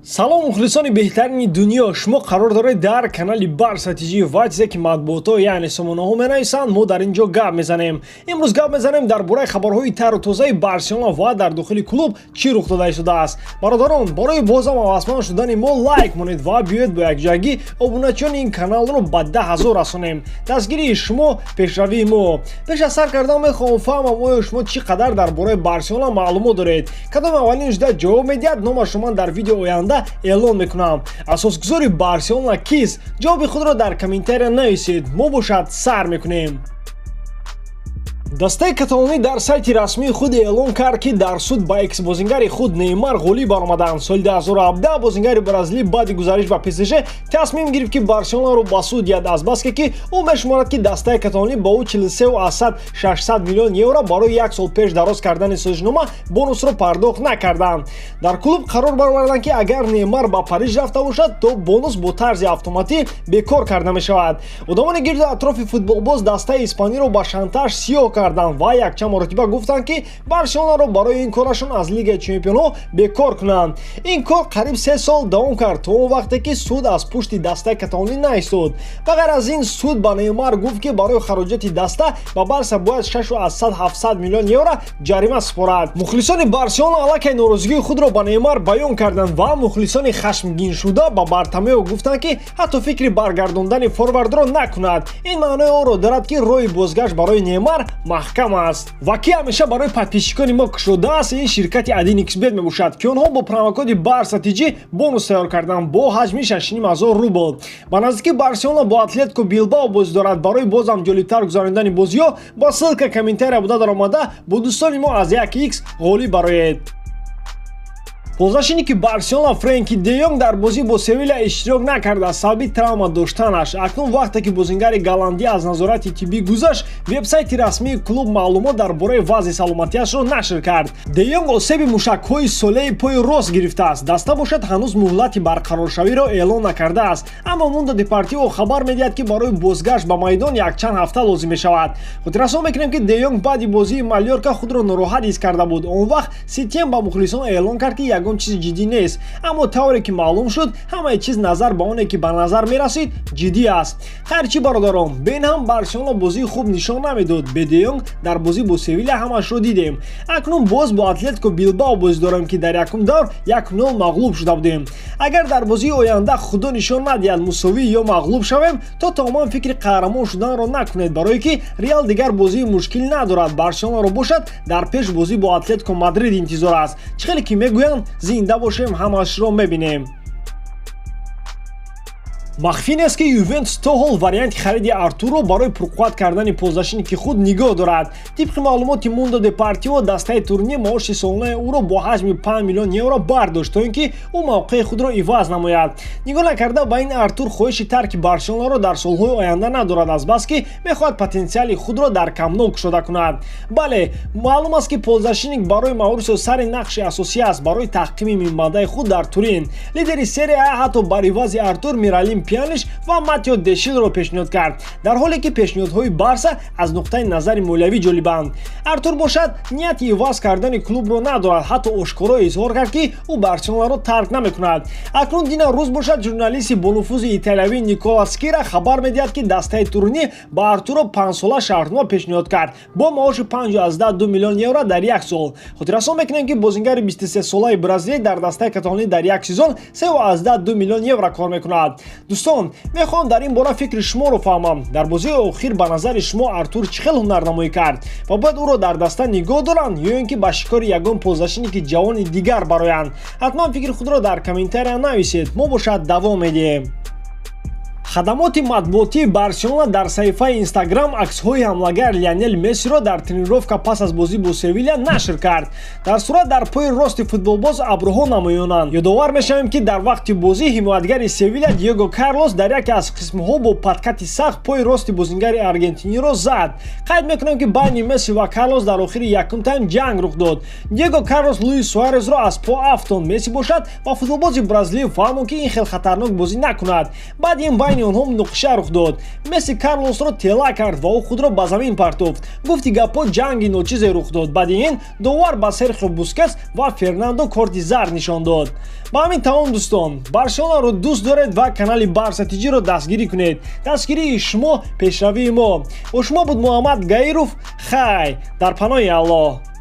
Салом, мухлисони беҳтарини дунё! Шумо қарор доред дар канали Барса ТЖ ва чизе ки матбуотҳо, яъне сомонаҳо менависанд, мо дар ин ҷо гап мезанем. Имрӯз гап мезанем дар бораи хабарҳои тару тозаи Барселона ва дар дохили клуб чӣ рух дода истодааст. Бародарон, барои бозам ҳавасманд шудани мо лайк монед ва биёед, бо якҷоягӣ обуначиёни ин каналро ба 10 000 расонем. Дастгирии шумо — пешравии мо. Пеш аз сар кардан мехоҳам фаҳмам, оё шумо чӣ қадар дар бораи Барселона маълумот доред. Кадоме аввалин шуда ҷавоб медиҳад, номашро ман дар видео оянда эълон мекунам. Асосгузори Барселона кист? Ҷавоби худро дар комментария нависед. Мо бошад сар мекунем. Дастаи каталонӣ дар сайти расмии худ эълон кард, ки дар суд ба эксбозингари худ Неймар ғолиб баромаданд. Соли 2017 бозингари бразилӣ баъди гузариш ба ПСЖ тасмим гирифт, ки Барселонаро ба суд диҳад, азбаске ки ӯ мешуморад, ки дастаи каталонӣ ба ӯ 43,6 миллион евро барои як сол пеш дароз кардани созишнома бонусро пардохт накарданд. Дар клуб қарор бароварданд, ки агар Неймар ба Париж рафта бошад, то бонус бо тарзи автоматӣ бекор карда мешавад. Одамони гирду атрофи футболбоз дастаи испаниро ба шантаж сиёҳ карданд ва якчанд маротиба гуфтанд, ки Барселонаро барои ин корашон аз Лигаи чемпионҳо бекор кунанд. Ин кор қариб 3 сол давом кард, то он вақте ки суд аз пушти дастаи каталонӣ наистод. Ба ғайр аз ин, суд ба Неймар гуфт, ки барои хароҷоти даста ба Барса бояд 6,7 миллион евро ҷарима супорад. Мухлисони Барселона аллакай норозигии худро ба Неймар баён карданд ва мухлисони хашмгиншуда ба Бартомео гуфтанд, ки ҳатто фикри баргардондани форвардро накунад. Ин маънои онро дорад, ки роҳи бозгашт барои Неймар маҳкам аст. Ва ки ҳамеша барои подписчикони мо кушодааст, ин ширкати 1xBet мебошад, ки онҳо бо промокоди Барса ТЖ бонус тайёр карданд бо ҳаҷми 6,5 ҳазор рубл. Ба наздикӣ Барселона бо Атлетико Билбао бозӣ дорад. Барои бозам ҷолибтар гузаронидани бозиҳо ба ссылка комментария буда даромада, бо дӯстони мо аз 1 х ғолиб бароед. Полузащитники Барселона Френки де Йонг дар бозӣ бо Севиля иштирок накард аз сабаби травма доштанаш. Акнун вақте ки бозингари голландӣ аз назорати тиббӣ гузашт, вебсайти расмии клуб маълумот дар бораи вазъи саломатиашро нашр кард. Де Йонг осеби мушакҳои солеи пои рост гирифтааст. Даста бошад, ҳанӯз муҳлати барқароршавиро эълон накардааст, аммо Мундо Депортиво хабар медиҳад, ки барои бозгашт ба майдон якчанд ҳафта лозим мешавад. Хотиррасон мекунем, ки Де Йонг баъди бозии Малёрка худро нороҳат ҳис карда буд. Он вақт Сетиен ба мухлисон эълон кард, ки ягон чизи ҷиддӣ нест, аммо тавре ки маълум шуд, ҳамаи чиз назар ба оне ки ба назар мерасид, ҷиддӣ аст. Хайрчи, бародарон, бен ҳам Барселона бозии хуб нишон намедод. Бе Де Йонг дар бозӣ бо Севиля ҳамашро дидем. Акнун боз бо Атлетико Билбао бозӣ дорем, ки дар якум давр 1-0 мағлуб шуда будем. Агар дар бозии оянда, худо нишон надиҳад, мусовӣ ё мағлуб шавем, то тамоман фикри қаҳрамон шуданро накунед, барое ки Реал дигар бозии мушкил надорад. Барселонаро бошад, дар пеш бозӣ бо Атлетико Мадрид интизор аст. Чӣ хеле ки мегӯянд, зинда бошем, ҳамашро мебинем. Махфӣ нест, ки Ювентус то ҳол варианти хариди Артурро барои пурқувват кардани полузащитники худ нигоҳ дорад. Тибқи маълумоти Мундо Депортиво, дастаи туринӣ маоши солонаи ӯро бо ҳаҷми 5 миллион евро бардошт, то ин ки ӯ мавқеи худро иваз намояд. Нигоҳ накарда ба ин, Артур хоҳиши тарки Барселонаро дар солҳои оянда надорад, азбаски мехоҳад потенсиали худро дар Камп Ноу кушода кунад. Бале, маълум аст, ки полузащитник барои Маурисио Сари нақши асосӣ аст барои таҳкими минбаъдаи худ дар Турин. Лидери Серия А ҳатто бар ивази Артур Миралим Пьяниш ва Матео Дешилро пешниҳод кард, дар ҳоле ки пешниҳодҳои Барса аз нуқтаи назари молиявӣ ҷолибанд. Артур бошад, нияти иваз кардани клубро надорад, ҳатто ошкоро изҳор кард, ки ӯ Барселонаро тарк намекунад. Акнун дина рӯз бошад, журналисти бонуфузи италиявӣ Никола Скира хабар медиҳад, ки дастаи туринӣ ба Артуро 5-сола шартнома пешниҳод кард бо маоши 5,2 миллион евро дар як сол. Хотиррасон мекунем, ки бозингари 23-солаи бразилӣ дар дастаи каталонӣ дар як сезон 3,2 миллион евро кор мекунад. Дӯстон, мехоҳам дар ин бора фикри шуморо фаҳмам. Дар бозии охир ба назари шумо Артур чӣ хел ҳунарнамоӣ кард ва бояд ӯро дар даста нигоҳ доранд ё ин ки ба шикори ягон полузащитники ҷавони дигар бароянд? Ҳатман фикри худро дар комментария нависед. Мо бошад давом медиҳем. Хадамоти матбуотии Барселона дар саҳифаи Инстаграм аксҳои ҳамлагар Лионел Мессиро дар тренировка пас аз бозӣ бо Севиля нашр кард. Дар сурат дар пои рости футболбоз абрӯҳо намоёнанд. Ёдовар мешавем, ки дар вақти бозӣ ҳимоятгари Севиля Диего Карлос дар яке аз қисмҳо бо подкати сахт пои рости бозингари аргентиниро зад. Қайд мекунем, ки байни Месси ва Карлос дар охири якум тайм ҷанг рух дод. Диего Карлос Луис Суарезро аз по афтонд. Месси бошад, ба футболбози бразилӣ фаҳмонд, ки ин хел хатарнок бозӣ накунад. Баъди ин байни Байни онҳо муноқиша рух дод. Месси Карлосро тела кард ва ӯ худро ба замин партофт. Гуфти гапҳо, ҷанги ночизе рух дод. Баъди ин довар ба Серхио Бускетс ва Фернандо корти зард нишон дод. Ба ҳамин тамом, дӯстон. Барселонаро дӯст доред ва канали Барса Тиҷиро дастгирӣ кунед. Дастгирии шумо пешравии мо. Бо шумо буд Муҳаммад Гаиров. Хай, дар паноҳи Аллоҳ.